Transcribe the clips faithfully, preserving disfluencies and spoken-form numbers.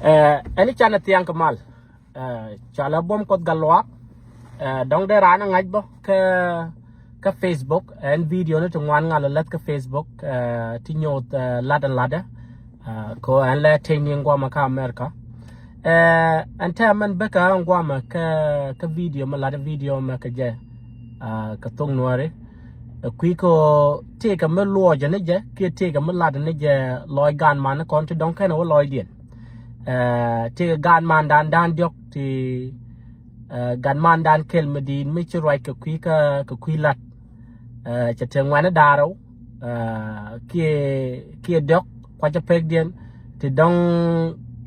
Ɛn i̱ canɛ thiaŋ kɛ mal. Cɔalɛ Buɔ̱m Kuɔth Gatluak. Dɔ̱ŋ dee raan ɛ ŋa̱c bä kä kä Facebook. Ɛn video ni ti ŋuan ŋal ɛ läth kä Facebook ti nyoth lat ɛ latdä. Kɛ ɛn lɛ tëëny ni ŋuamɛ kä America. Ɛn tɛmɛn bä kä ŋuamɛ kä kä video mɛ lat video mɛ kä jɛ kä thok Nuääri. Ɛ kui̱ kɛ ɣöö tëëkɛ mi luɔcɛ ni jɛ kiɛ tëëkɛ mi latdɛ ni jɛ lɔc gan man ni kɔn ti dɔ̱ŋ kɛn ɛ wä lɔcdiɛn. Tëëkɛ gan mandan dan diɔ̱k ti gan mandan kɛl mi di̱i̱t mi ci ruac kɛ kui̱ kä kɛ kui̱ lat. Cɛ tëë ŋuɛ̈ni da̱ŋ rɛw kiɛ kiɛ diɔ̱k kuacä pekdiɛn ti dɔ̱ŋ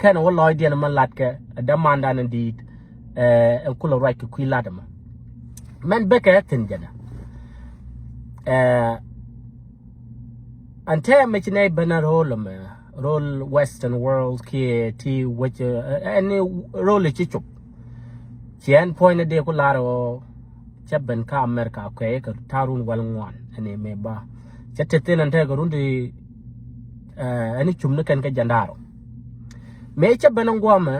kɛn ɛ wä lɔcdiɛn mi latkɛ ɛ dämandan in di̱i̱t. Ɛn kulɛ ruac kɛ kui̱ lat ɛmɔ. Mɛn bekɛ thi̱n jɛnɛ. Ɛn tɛmɛ ci nɛy ben a ro̱l ɛmɛ ro̱l Western world kiɛ ti wec ɛn ro̱l i̱ ci cop. Ci ɛn puɔ̱ny ni dee ku lar ɣöö cä ben kä America kuɛɛkɛ ta̱run wäl ŋuan ɛn mëë ba cä te thi̱n ɛn tekɛ run ti ɛn i̱ cum ni kɛn kä jɛn da̱ŋ rɛw. Mëë cä ben ɛn guɔmɛ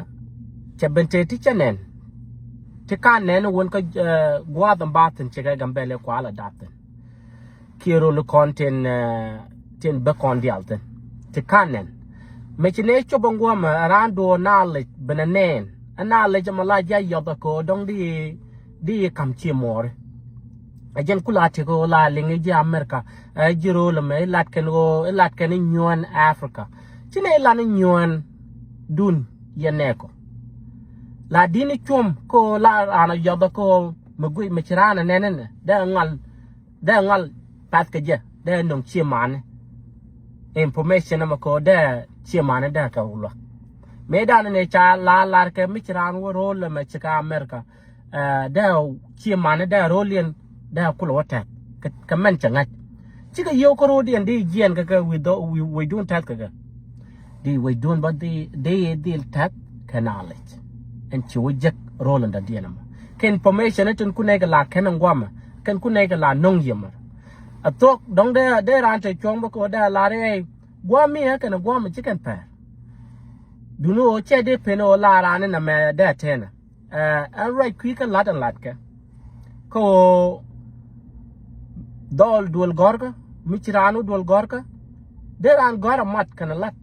cɛ ben te ti cä nɛn ti ka nɛn wän kä gua̱a̱th ɛn ba thi̱n cikɛ Gambɛlɛ kualɛ dap thi̱n. Kiɛ rol kɔn tin tin bä kɔn dial thin ti kan nɛn. Mɛ ci nɛ cop ɛn guɔmɛ raan duɔɔr knowledge ben ɛ nɛn ɛ knowledge ɛmɔ la ji̱ a yɔth ɛ kɛ ɣöö dɔ̱ŋ di di kam ci muɔɔri. Ɛ jɛn kula ti kɛ ɣöö la liŋ i̱ ji̱ America ɛ ji̱ rol ɛmɛ i̱ lat kɛn ɣöö i̱ lat kɛn i̱ nyuɔ̱ɔ̱n Africa. Ci nɛ i̱ lan i̱ nyuɔ̱ɔ̱n dun yɛ nɛɛkɔ. La di̱n i̱ cuɔ̱m kɛ ɣöö la raan ɛ yɔth ɛ kɛ ɣöö mɛ guic mɛ ci raan ɛ nɛn inɛ dee ŋal dee ŋal path kɛ jɛ dee nöŋ ciɛ mani. Information ɛmɛ kɛ dee ciɛ mani dee kɛ wulɔ. Mëë dan ni ca la lar kɛ mi ci raan wä ro̱l ɛmɛ ci kä America. Dee ciɛ mani dee ro̱l yɛn dee kulɛ wä tɛth kɛ mɛn cɛ ŋa̱c. Cikɛ yio̱w kä ro̱l yɛn di jiɛn kɛ kɛ wi̱i̱ dun tɛth kɛ kɛ. Di wec duun bä di di dhil tɛth kɛ knowledge. Ɛn ci wä jek ro̱l in dɔ̱diɛn ɛmɔ kɛ information i̱ tin kun nɛy kɛ la kɛn in guamɛ kɛn kun nɛy kɛ la no̱ŋ yiëmɛ. A thuɔ̱k dɔ̱ŋ dee dee raan te cuɔ̱ŋ bä kɛ wä dee a lar i̱ guam mi ɛ kɛn guam ci kɛn pɛr. Duni ɣöö cɛ dee pen ɣöö la raan in ɛmɛ dee a tɛnɛ. Ɛn ruac kui̱ kä lat ɛn latkɛ kä ɣöö dhɔl duel gɔ̱rkä mi ci raan wä duel gɔ̱rkä. Dee raan gɔ̱r a mat kɛn a lat.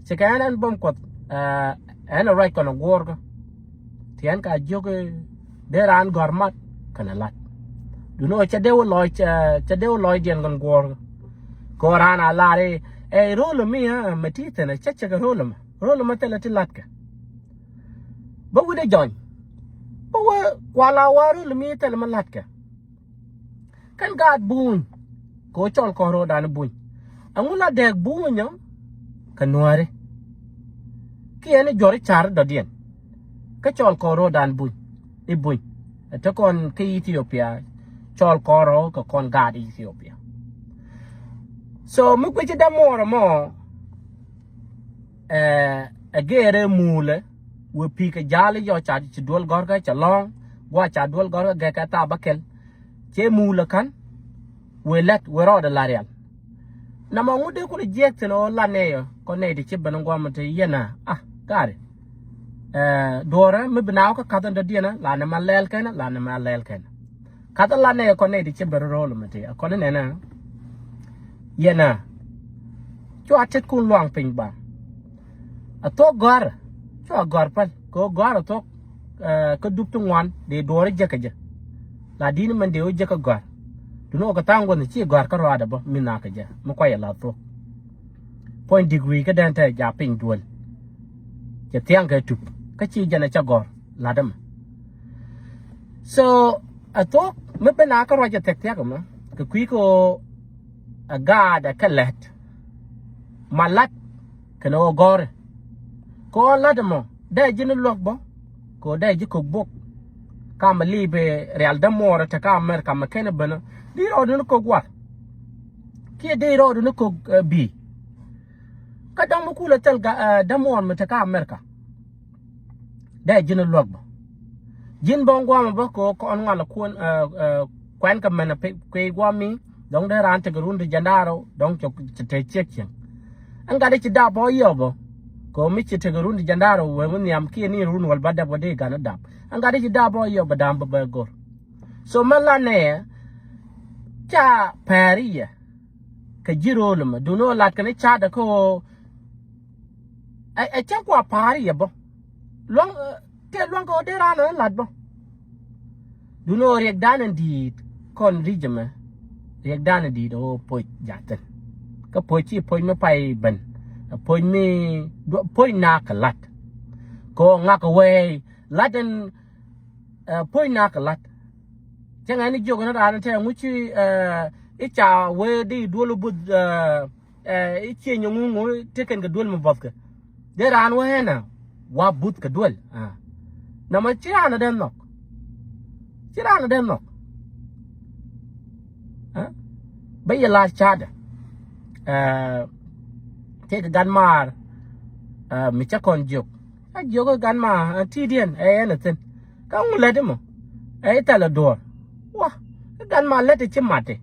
Cikɛ ɛn ɛn bäm kuɔth ɛn a ruac kɔn a guɔ̱ɔ̱rkä. Ti ɛn ka jiök dee raan gɔ̱r mat kɛn a lat. Duni ɣöö cɛ dee wä lɔc cɛ dee wä lɔcdiɛn kɔn guɔ̱ɔ̱rkä. Kɛ ɣöö raan a lar i̱ ɛ ro̱l mi ɛ mɛ ti thin ɛ cä cɛ kɛ ro̱l mɛ ro̱l mɛ thilɛ ti latkɛ. Bä wi̱cdɛ jɔny bä wä kual a wa̱a̱ röl mi thilɛ mi la̱tkɛ. Kɛn gaat buuny kɛ ɣöö cɔl kɔn ro̱o̱dan buny. Ɛŋu la dɛɛk buuny ɔ kɛ nuääri. Kiɛ ni juɔ̱r i̱ ca̱r i̱ dɔ̱diɛn kä cɔl kɔn ro̱o̱dan buny i̱ buny. Ɛ te kɔn kä Ethiopia cɔl kɔn rɔ̱ kɛ kɔn gaat Ethiopia. So mi guic i̱ dämuɔɔr ɛmɔ. Ɛ gɛɛrɛ muulɛ wëë pi̱i̱ kɛ ja̱a̱l i̱ yɔ ca ci duel gɔ̱rkä cɛ lɔ̱ɔ̱ŋ gua̱a̱ ca duel gɔ̱rkä gɛkɛ thaap bä kɛl. Cɛ muulɛ ka̱n wëë lät wëë rɔɔdɛ la rial. Namɔ ŋut dee kulɛ jiɛɛk thi̱n ɣöö la nɛy ɔ kɔ nɛy ti ci ben gua̱a̱m ti yɛn a a gaari. Duɔ̱ɔ̱rä mi bi naaw kä ka̱th in dɔ̱diɛn a la nɛ ma lɛɛl kɛn a la nɛ ma lɛɛl kɛn a. Kath ala nɛ kɔn nɛ ti cɛ bɛ rɔ rɔl mɛ ti a kɔn nɛ na. Yɛn a cua tet kun luaŋ piny ba. A thok gɔ̱a̱r cua gɔ̱a̱r päl kɛ ɣöö gɔ̱a̱r a thok. Kä dup ti ŋuan dee duɔɔr jɛ kɛ jɛ. La di̱n mɛn dee wä jɛ kɛ gɔ̱a̱r. Duni wä kɛ tha̱a̱ŋ guɔ̱n ci gɔ̱a̱r kä rɔaadɛ bä mi na kɛ jɛ mi kuayɛ la thok. Puɔ̱ny degree kä dɛn tɛ ja piny duel. Cɛ thia̱ŋ kɛ tup kä ci jɛn a cɛ gɔ̱r lat ɛmɛ. So a thok mi ben a kä ruac a thia̱k thia̱k ɛmɛ kɛ kui̱ kɛ ɣöö a gaat a kɛ lɛt. Ma lat kɛn ɣöö gɔ̱ri kɛ ɣöö lat ɛmɔ dee ji̱n luäk bä. Kɛ ɣöö dee ji̱ kök bok kamɛ li̱i̱ bi rial dämuɔɔr te ka America mɛ kɛn ben di rɔɔdun kök war. Kiɛ di rɔɔdun kök bi. Kä dɔ̱ŋ mi kulɛ thil dämuɔɔr mi te ka America. Dee ji̱n luäk bä ji̱n bä ŋuamɛ bä kɛ ɣöö kɔn ŋualɛ kuɛn kɛ mɛn kuey guam mi. Dɔ̱ŋ dee raan tekɛ run ti jɛn da̱ŋ rɛw dɔ̱ŋ cɛ te ciek cieŋ. Ɛn gat i̱ ci dap bä yɔp bä Kɛ ɣöö mi ci tekɛ run ti jɛn da̱a̱r ɛ wee mi nhiam kiɛ ni run wäl ba dap kɛ dee gan ɛ dap. Ɛn gat i̱ ci dap ɔ yɔ bɛ da̱a̱m bɛ bɛ go̱r. So mɛ la nɛ ca pɛɛri yɛ kɛ ji̱ ro̱o̱l ɛmɛ duundɛ ɣöö lat kɛn i̱ ca̱a̱t ɛ kä ɣöö ɛ, ɛ cäŋ kua pa̱a̱ri yɛ bä. Luaŋ, ɛ, tëë luaŋ kɛ ɣöö dee raan ɛ lat bä. Duundɛ ɣöö riɛkdan in di̱i̱t kɔn ri̱c ɛmɛ. Riɛkdan in di̱i̱t ɣöö poc ja̱thin. Kä poc ci poc mi pay ben. Ɛ poc mi duɔ-, poc naak kɛ lat. Kɛ ɣöö ŋak kɛ wee lat in, ɛ, poc naak kɛ lat. Cäŋ ɛn i̱ jiök ɛn raan in te ŋuci, ɛ, i̱ ca wee di duɔl i̱ buth, ɛ, ɛ, i̱ cie nyɛ ŋuŋ ŋuŋ tekɛn kɛ duel mi buɔthkɛ. Dee raan wä ɛn a wa buth kɛ duel. A. Nɔmɔ ci raan a dee nhɔk. Ci raan a dee nhɔk. A. Bä yɛ la̱r ca̱a̱dɛ. Ɛ, tëëkɛ gat maar, ɛ, mi cä kɔn jiök. A jiök ɛ gat maar, ɛ, ti̱i̱diɛn, ɛ, ɛn a thi̱n. Kä ŋu lät imɔ? Ɛ, i̱ thɛl a duɔ̱ɔ̱r. Wa, ɛ gat maar lät i̱ ci mat i̱.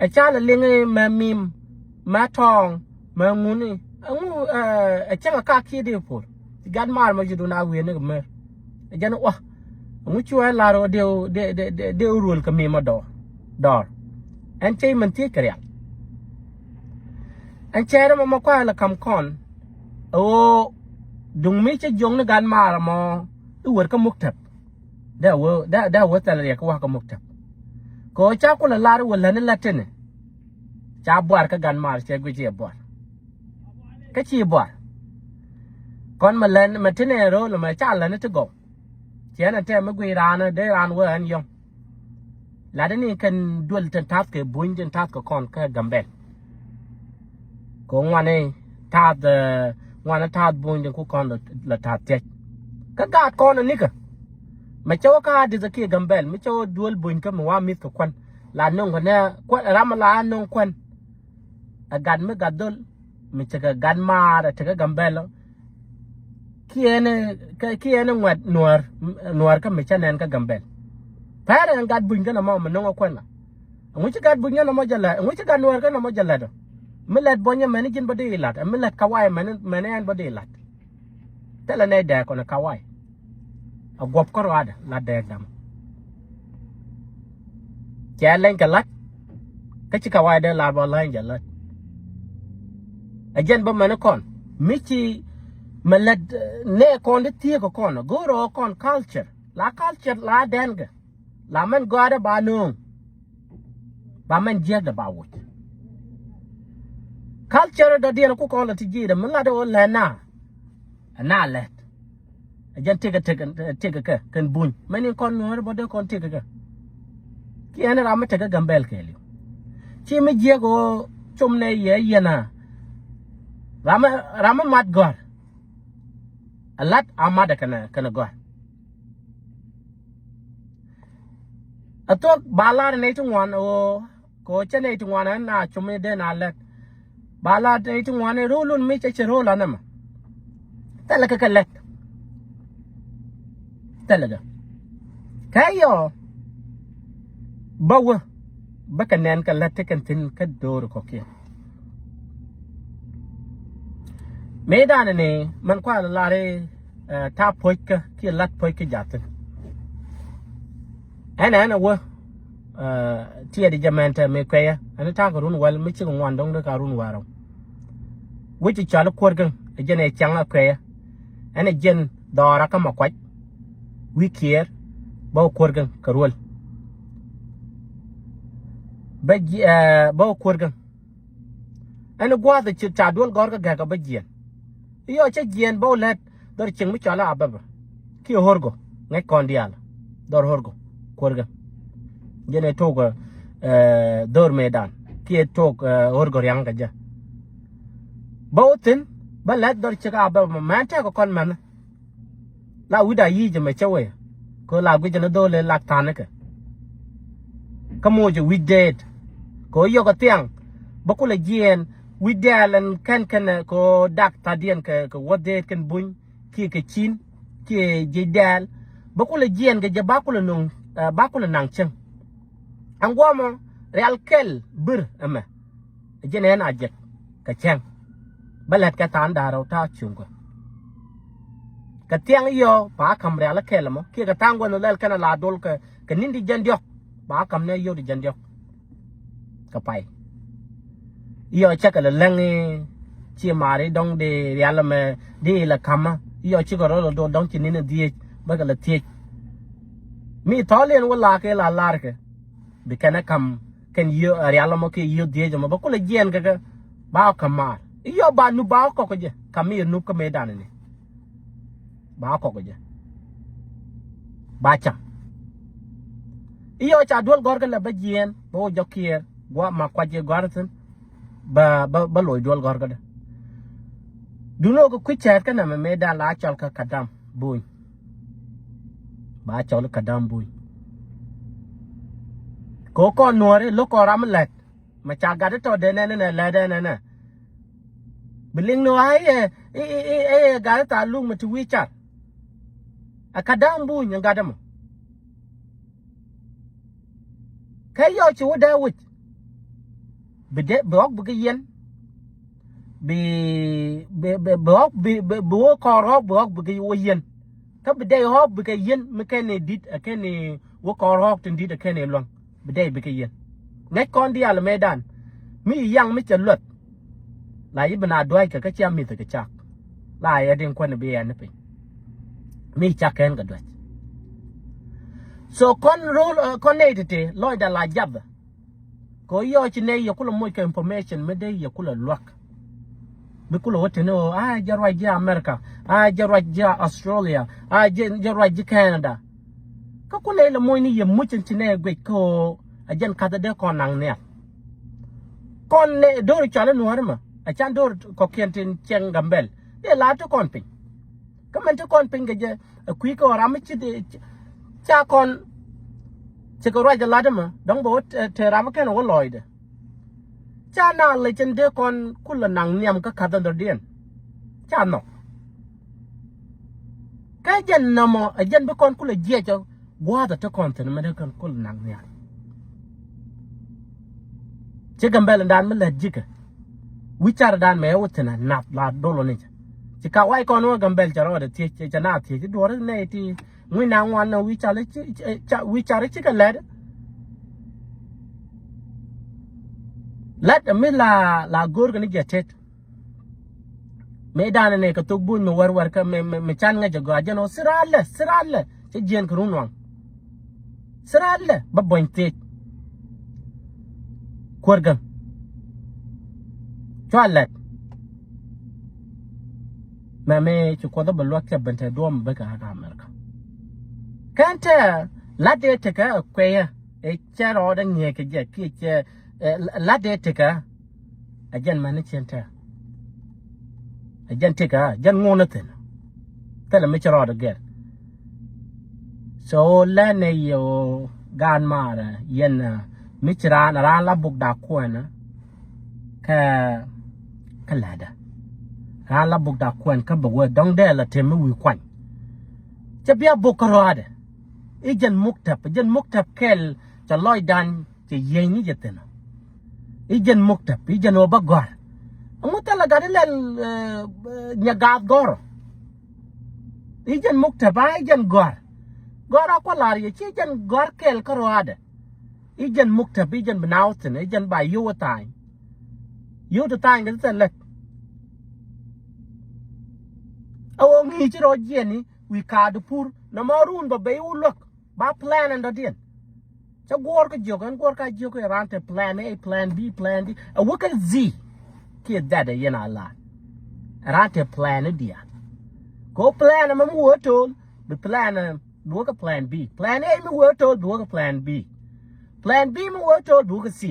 Ɛ ca lɛ liŋ i̱ mɛ mim, mɛ tɔ̱ɔ̱ŋ, mɛ ŋuni. Ɛŋu, ɛ, ɛ cäŋ ɛ ka kiɛ dee puɔl. Ci gat maar mɔ ci dun a wi̱i̱ ni kɛ mer. Ɛ jɛn wa. Ɛŋu ci wee lar ɣöö dee, dee, dee, dee, dee ruɔl kɛ mim ɔ dɔɔr. Dɔɔr. Ɛn cɛ imɛn thiec kɛ rial. Ɛn cɛ rɛ mɔ mɔ kua̱a̱ lɛ kam kɔn. Ɛ ɣöö duŋ mi cɛ jiɔk ni gat maar mɔ i̱ wër kä muk tɛp. Dee wee, dee, dee wee thɛl riɛk kä wa̱a̱ kä muk tɛp. Kɛ ɣöö ca kulɛ lar i̱ wä lätni lät tini. Ca buar kä gat maar cɛ guic iɛ buar. Kä ci buar. Kɔn mɛ län mɛ tini ro̱o̱l mɛ ca lätni ti gɔw. Ciɛ ɛn a tɛm mi guic raan dee raan wee ɛn yɔ̱ŋ. Latdä ni kɛn duel tin ta̱th kɛ buny tin ta̱th kɛ kɔn kä Gambɛl. Kɛ ŋuani ta̱th, ɛ, ŋuani ta̱th buny tin ku kɔn lɛ, lɛ ta̱th thiec. Kä gaat kɔn ɛ nikä. Mɛ cä wä kä Adith kiɛ Gambɛl mi cä wä duel buny kä mi wa mi̱th kɛ kuan. La no̱ŋ kɛ nɛ kuan ram la no̱ŋ kuan. Ɛ gat mi gat dhol mi tekɛ gat maar ɛ tekɛ Gambɛl ɔ. Kiɛ ni, kiɛ ni ŋuɛt nuäär, nuäär kä mi cä nɛn kä Gambɛl. Pɛrɛ ɛn gat buny kɛn ɛmɔ mi no̱ŋ ɛ kuɛn ɛ. Ɛŋu ci gat buny kɛn ɛmɔ jɛ lät, ɛŋu ci gat nuäär kɛn ɛmɔ jɛ lät ɔ. Mi lät buɔ̱nyɛ mɛni ji̱n bä dee ilat, ɛ mi lät kawaay mɛni, mɛni ɛn bä dee ilat. Thilɛ nɛy dɛɛk kɔn ɛ kawaay. A guɔ̱p kä ruaadɛ la dɛɛk dam. Cɛ leny kɛ la̱t. Kä ci kɛ wa̱a̱ dee lar bä läny jɛ la̱t. A jɛn bä mɛn kɔn mi ci mɛ lät, eh, nɛ kɔn di thieek kɔn go̱o̱r ɔ kɔn culture. La culture la dɛn kɛ la mɛn gɔaadɛ ba no̱o̱ŋ. Ba mɛn jiäkdɛ ba woc. Culture dɔ̱diɛn ku kɔn la ti ji̱ dɛ mi lat ɔ lɛn na. Ɛ na lɛt. Ɛ jɛn tëkɛ tëkɛ tëkɛ kɛ kɛn buny mɛn in kɔn nuɔ̱ɔ̱ri bä dee kɔn tëkɛ kɛ. Kiɛ ɛn ram mi tekɛ Gambɛl kɛɛliw. Ci mi jiɛk ɣöö com nɛ yɛ yɛn a. Ram mi, ram mi mat gɔ̱a̱r. Ɛ lat a mat ɛ kɛnɛ kɛnɛ gɔ̱a̱r. A thuɔ̱k ba lar nɛy ti ŋuan ɣöö kɛ ɣöö cä nɛy ti ŋuan ɛn a com in dee na lɛt. Ba lar nɛy ti ŋuan in ro̱o̱l lun mi cɛ cɛ ro̱o̱l an ɛmɛ. Thilɛ kɛ kɛ lɛt. Thilɛ kɛ. Kɛ yɔ bä wä bä kɛ nɛn kɛ lɛt ti kɛn thi̱n kä do̱r kɔ̱kiɛn. Mëëdan ni mɛn kualɛ lar i̱, eh, ta̱a̱ puɔ̱ckä kiɛ la̱t puɔ̱ckä ja̱thin. Ɛn ɛn ɛ wä, eh, tiɛɛdi jɛ mɛn tɛ mi kuɛyä ɛn ta̱a̱ kɛ run wäl mi cikɛ ŋuan do̱ŋ dee ka run wäl rɛw. Wi̱c i̱ cɔal i̱ kuäär gäŋ ɛ jɛn ɛ ciaŋ ɛ kuɛyä. Ɛn ɛ jɛn dhɔra kä ma kuac wi̱i̱ kiɛɛr bä wä kuäär gäŋ kɛ ruël. Bä jiɛ, eh, bä wä kuäär gäŋ. Ɛn gua̱a̱th ci ca duel gɔ̱r kä gɛ̈k ɛ bä jiɛn. I̱ yɔ cä jiɛn bä wä lät dhɔr cieŋ mi cɔal i̱ Ababa kiɛ Horgo ŋäc kɔn diaal. Dhɔr Horgo kuäär gäŋ. Jɛn ɛ tok, eh, dhɔr mëëdan kiɛ tok, eh, Horgo riaŋ kɛ jɛ. Bä wä thi̱n bä lät dhɔr ciek Ababa mɛn tɛk kɔn mɛn. La wi̱cdɛ a yi̱i̱c ɛmɛ cä wee kɛ ɣöö la guic ɛn dhɔl ëë lak tha̱a̱n ikɛ. Kä moc ɛ wi̱c deet kɛ ɣöö yɔk ɛ thiaŋ bä kulɛ jiɛɛn wi̱c dɛɛl ɛn kɛn kɛn kɛ ɣöö dak tha̱a̱diɛn kɛ, kɛ wäth deet kɛn buny kiɛ kɛ ci̱n kiɛ jiɛc dɛɛl. Bä kulɛ jiɛɛn kɛ jɛ ba kulɛ no̱ŋ, eh, ba kulɛ naŋ cäŋ. Ɛn guɔmɔ rial kɛl bir ɛmɛ. Ɛ jɛn ɛn a jek kɛ cäŋ. Bä lät kɛ tha̱a̱ŋ da̱ŋ rɛw ta̱a̱ cuŋ kɛ. Kɛ thiaŋ i̱ yɔ ba ka̱m rial ikɛl ɛmɔ kiɛ kɛ tha̱a̱ŋ gua̱n lɛl kɛn a la dol kɛ kɛ ni̱n ti jiɛn diɔ̱k. Ba ka̱m ni a yio̱w ti jiɛn diɔ̱k kɛ pay. I̱ yɔ cɛ kɛ lɛ läŋ i̱ ci maari dɔ̱ŋ di rial ɛmɛ di ilɛ ka̱mä. I̱ yɔ cikɛ rɔ lɛ dol dɔ̱ŋ ci ni̱n a dhieec bä kɛ lɛ thiec. Mi thɔɔl yɛn wä la kɛ la lar kɛ bi kɛn ɛ ka̱m kɛn yio̱w rial ɛmɔ kiɛ yio̱w dhieec ɛmɔ bä kulɛ jiɛɛn kɛ kɛ. Ba ɔ ka̱m maar i̱ yɔ ba nup ba ɔ kɔk kɛ jɛ ka̱m mi yɛ nup kä mëëdan ni. Ba kɔk jɛ ba cam. I̱ yɔ ca duel gɔ̱rkä lɛ bä jiɛɛn bä wä jɔk kiɛɛr gua̱a̱ ma kuac jɛ gɔ̱a̱r thi̱n. Bä bä bä loc duel gɔ̱rkä dä. Duŋni wä kɛ kui̱ cɛɛt kä nɛmɛ mëëdan la cɔl kä Kadam Buny. Ba cɔl Kadam Buny. Kɛ wä kɔn nuɔ̱ɔ̱ri lo̱k kɔn ram mi lɛt. Mɛ ca gat itɔ dee nɛnɛ nɛ lɛ dee nɛnɛ. Bi liŋ ni wa iɛ iɛ gat itɔ luk mɛ ti wi̱i̱ car. Ɛ Kadam Buny ɛ gat ɛmɔ. Kɛ yɔc ci wä dee wi̱c. Bi dee bi ɣɔk bi kɛ yɛn. Bi bi bi bi ɣɔk bi bi bi wä kɔɔr ɣɔk bi ɣɔk bi kɛ wä yɛn. Kä bi dee ɣɔk bi kɛ yɛn mi kɛn i̱ di̱t ɛ kɛn i̱ wä kɔɔr ɣɔk tin di̱t ɛ kɛn i̱ luäŋ. Bi dee bi kɛ yɛn. Ŋäc kɔn diaal mëëdan mi yaŋ mi cɛ luäth. La yi bi na dua̱ckɛ kä cia mi̱th kɛ cak. La yɛ din kuäni bi yɛn ni piny. Mi cak kɛn kɛ duäc. So kɔn rol kɔn nɛy tete lɔcda la jathɛ. Kɛ ɣöö yɔɔ ci nɛy yɛ kulɛ moc kɛ information mi dee yɛ kulɛ luäk. Bi kulɛ wä teni ɣöö a jɛ ruac ji̱ America, a jɛ ruac ji̱ Australia, a jɛ jɛ ruac ji̱ Canada. Kä kulɛ ilɛ moc ni yɛ muc in ci nɛy guic kä ɣöö a jɛn ka̱thä dee kɔn naŋ nhial. Kɔn nɛ do̱r cɔal i̱ nuääri mɛ a can do̱r kɔ̱kiɛn tin cieŋ Gambɛl dee la ti kɔn piny. Kä mɛn ti kɔn piny kɛ jɛ ɛ kui̱ kɛ ɣöö ram mi ci dee ca kɔn. Cikɛ ruac ɛ lat ɛmɛ dɔ̱ŋ bɛ wä te ram kɛn wä lɔɔcdɛ. Ca na lec in dee kɔn kulɛ naŋ nhiam kä ka̱th in dɔ̱diɛn. Ca nhɔk. Kä jɛn nɔmɔ ɛ jɛn bi kɔn kulɛ jiɛc ɔ gua̱a̱th ɛ ti kɔn thi̱n mɛ dee kɔn kulɛ naŋ nhiam. Ci Gambɛl in daan mi lät ji̱kɛ. Wi̱c car in daan mɛ ɛ wä thi̱n ɛ nath la dol ɔ ni cɛ. Ci ka wac kɔn wä Gambɛl cɛ rɔɔdɛ thiec cɛ na thiec ci duɔ̱ɔ̱r in nɛy ti. Ŋui̱c na ŋuan na wi̱i̱ car i̱ ci, ca, wi̱i̱ car i̱ cikɛ lɛt. Lɛt mi la, la go̱o̱rkɛ ni jɛ tet. Mëëdan ni kɛ thok buny mi wɛr wɛr kä mi, mi, mi can ŋäc jɛ gɔaa jɛn ɔ thil raan lɛ, thil raan lɛ. Cä jiɛn kɛ run waŋ. Thil raan lɛ bä buɔ̱ny thiec. Kuäär gäŋ. Cua lɛt. Mɛmi ci Kuoth bɛ luäk cɛ ben te duɔ̱ɔ̱m bikɛ kä America. Kɛn te lat dee tekɛ ɛ kueyä ɛ cɛ rɔɔdɛ ŋi̱eec kɛ jɛ kiɛ cɛ ɛ lat dee tekɛ. Ɛ jɛn mɛni cien te ɛ jɛn tekɛ ɛ jɛn ŋuɔ̱n ɛ thi̱n. Thilɛ mi ci rɔɔdɛ gɛr. So lɛnɛ yɛ ɣöö gaan maarɛ yɛn mi ci raan raan la buk dak kuɛnä. Kä kä lätdä raan la buk dak kuɛn kä bɛ wee dɔ̱ŋ dee la tëë mi wi̱i̱ kuany. Cɛ bia buk kä rɔaadɛ i̱ jɛn muktäp i̱ jɛn muktäp kɛl. Cɛ lɔcdan cɛ yieny ni jɛ thi̱n. I̱ jɛn muktäp i̱ jɛn ɣöö bä gɔ̱a̱r. Ɛŋu thilɛ gat i̱ lɛl nyɛ gaath gɔ̱rɔ. I̱ jɛn muktäp a i̱ jɛn gɔ̱a̱r. Gɔ̱a̱r a kua̱ la̱r yɛ ci i̱ jɛn gɔ̱a̱r kɛl kä rɔaadɛ. I̱ jɛn muktäp i̱ jɛn bi naath thi̱n i̱ jɛn ba yio̱w ɛ tha̱a̱ny. Yio̱w ti tha̱a̱ny kɛ ti thil lät. Ɛ ɣöö ŋi̱i̱c ci rɔ jiɛni wi̱i̱ kaat di pur nɔmɔ ruun bä ben i̱ wä luäk ba plan ɛn dɔ̱diɛn. Cä guɔ̱ɔ̱r kä jiök ɛn guɔ̱ɔ̱r ka jiök ɛ raan te plan A, plan B, plan D. Ɛ wä kä Z kiɛ Z ɛ yɛn a la. Ɛ raan te plan i̱ diaal. Kɛ ɣöö plan ɛmɛ mi wä to̱l bi plan ɛ bi wä kä plan B. Plan A mi wee to̱l bi wä kä plan B. Plan B mi wee to̱l bi wä kä C.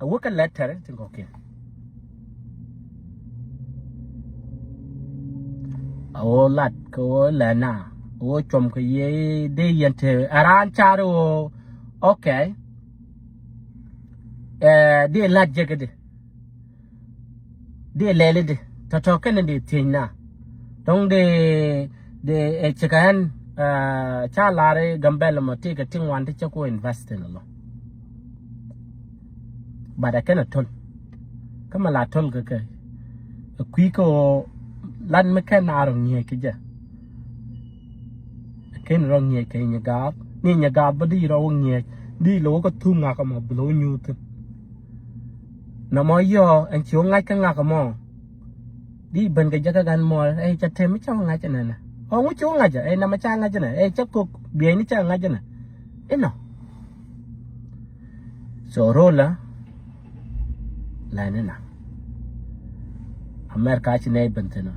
A wä kä lɛt tɛrɛ tin kɔ̱kiɛn. A wä lat kɛ wä lɛt na a wä cuɔm kɛ yɛ dee yɛn te a raan car wä. Okay. Ɛ dee lat jɛ kɛ dee. Dee lɛli di tɔ̱tɔ̱ kɛn dee thiec na. Dɔ̱ŋ dee dee ɛ cikɛ ɣän ca lar i̱ Gambɛl mɔ ti kɛ ti ŋuan ti cä ku invest in lɔ. But ɛ kɛn ɛ to̱l kä mɛ la to̱l kɛ kɛ Kui̱ kä ɣöö lat mi kɛn a rɔ ŋi̱eec kɛ jɛ. Kɛn rɔ ŋi̱eec kɛ Nyagath ni Nyagath bä di rɔ wä ŋi̱eec di lɛ wä kä thum ŋak ɛmɔ bi lɛ wä nyuuth thi̱n. Nɔmɔ yɔ ɛn ci wä ŋa̱c kä ŋak ɛmɔ. Di ben kɛ jɛ kä gan mɔɔl ɛ ca tɛm mi ca wä ŋa̱c ɛnɛnɛ ɔ ŋu ci wä ŋa̱c ɛ nɛmɛ ca ŋa̱c ɛnɛ ɛ ca kok biɛyni ca ŋa̱c ɛnɛ. Inɔ. So rola lɛni na America ci nɛy ben thin.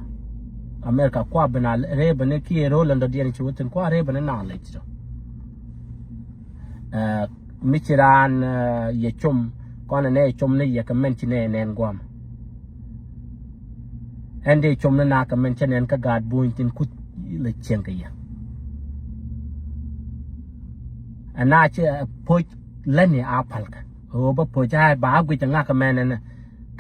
America kua ben a ree ben kiɛ rola dɔ diɛn ci wä thin kua ree ben na lec tɔ. Mi ci raan yɛ com kɔn anɛ yɛ com ni yɛ kɛ mɛn ci nɛ yɛ nɛn guam. Ɛn dee com ni na kɛ mɛn cɛ nɛn kä gaat buny thin kuth lɛ cieŋ kɛ yɛ. Ɛn na ci poc lɛni a palkɛ ɣöö bä poc a ba a guic a ŋakä mɛn ɛnɛ.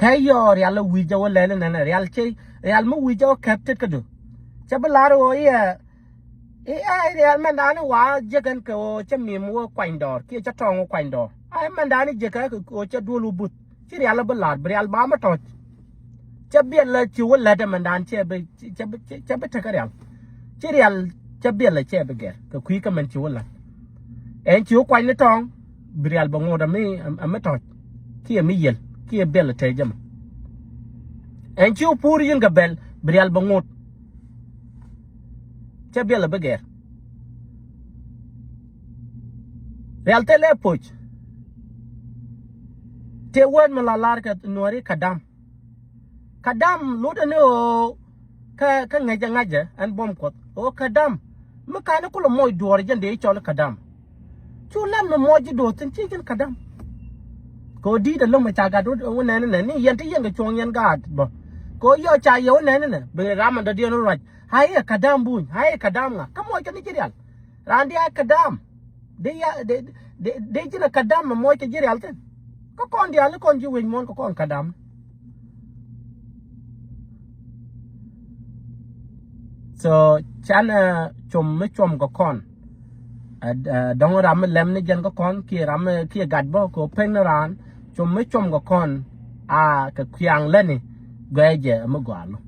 Kɛ yɔɔ rial a wi̱c a wä lɛl ɛnɛnɛ rial ci rial mi wi̱c a wä kɛp tet kä du. Cɛ bi lar ɣöö iɛ iɛ rial mɛn daani wa jiäk ɛn kɛ ɣöö cɛ mim wä kuany dɔɔr kiɛ cɛ tɔɔŋ wä kuany dɔɔr. Ai mɛn daani jiäk kɛ ɣöö cɛ duɔl wä buth ci rial a bi lar bi rial ba mi tɔc. Cɛ biɛl a ci wä lät ɛmɛn daan cɛ bi cɛ bi cɛ bi tekä rial. Ci rial cɛ biɛl a cɛ bi gɛr kɛ kui̱ kä mɛn ci wä lät. Ɛn ci wä kuany ni tɔɔŋ bi rial bɛ ŋot ami ami tɔc kiɛ mi yiel kiɛ biɛl a tɛc jɛ mɛ. Ɛn ci wä puur yin kɛ bɛl bi rial bɛ ŋot. Cɛ biɛl a bi gɛr. Rial thilɛ poc. Tëë wään mi la lar kɛ nuɔri kɛ dam. Kɛ dam lotdɛ ni ɣöö kä kä ŋäcä ŋäcä ɛn buɔ̱m kuɔth ɣöö kɛ dam. Mi kani kulɛ moc duɔɔr jɛn dee cɔl kɛ dam. Cu lat mi mɔc ji̱ do̱o̱th thi̱n ci ji̱n kɛ dam. Kɛ ɣöö di̱i̱t ɛlɔ̱ŋ mi ca gat wä nɛn nɛ ni yɛn ti yɛn kɛ cuɔ̱ŋ yɛn gaat bä. Kɛ ɣöö yɔc ca yɛ wä nɛn nɛ bi ram ɛn dɔ̱diɛn wä ruac. Ha̱ i̱ ɛ kɛ dam buny ha̱ i̱ ɛ kɛ dam ŋa kä mɔc kɛ ni ji̱ rial. Raan diaal kɛ dam. Dee ya dee dee dee ji̱n ɛ kɛ dam mi mɔc kɛ ji̱ rial thi̱n. Kä kɔn diaal ni kɔn ji̱ wec muɔ̱ɔ̱n kɛ kɔn kɛ dam. So canɛ com mi com kɛ kɔn. Dɔ̱ŋ ram mi lɛm ni jɛn kä kɔn kiɛ ram mi kiɛ gat bä kɛ pek ni raan com mi com kɛ kɔn. A kɛ kuiaŋ lätni guɛcɛ mi gɔaa lɔ.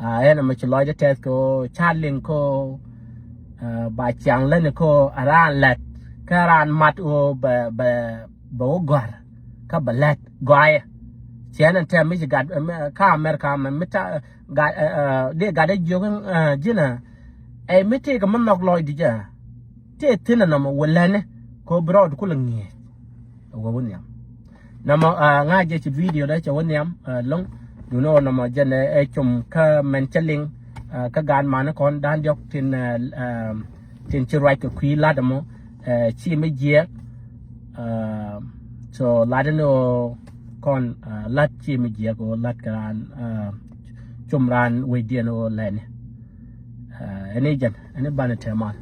A ɛn ɛmɛ ci lɔcdä tɛth kɛ ɣöö ca liŋ kɛ ɣöö ba ciaŋ lätni kɛ ɣöö a raan lät kä raan mat ɣöö bɛ bɛ bɛ wä gɔ̱a̱r kä bɛ lät gɔaaɛ. Ciɛ ɛn ɛn tɛm mi ci gat kä America mɛ mi ta gat dee gat ɛ jiök ji̱n ɛ ɛ mi tëëkɛ mi nhɔk lɔcdi jɛ. Tëë thi̱n ɛnɔmɔ wä lätni kɛ ɣöö bi rɔɔd kulɛ ŋi̱eec. Ɛ wä wä nhiam. Nɔmɔ ŋa̱c jɛ ci video dɛ cɛ wä nhiam lo̱ŋ. Duni ɣöö nɔmɔ jɛn ɛ com kä mɛn cä liŋ kä gaat mani kɔn da̱a̱n diɔ̱k tin tin ci ruac kɛ kui̱ la̱t ɛmɔ. Ci mi jiɛɛk. So la̱t ɛn ɣöö kɔn la̱t ci mi jiɛɛk ɣöö la̱t kɛ raan com raan wecdiɛn ɣöö lɛni. Ɛn i̱ jɛn ɛn i̱ banɛ tɛmal.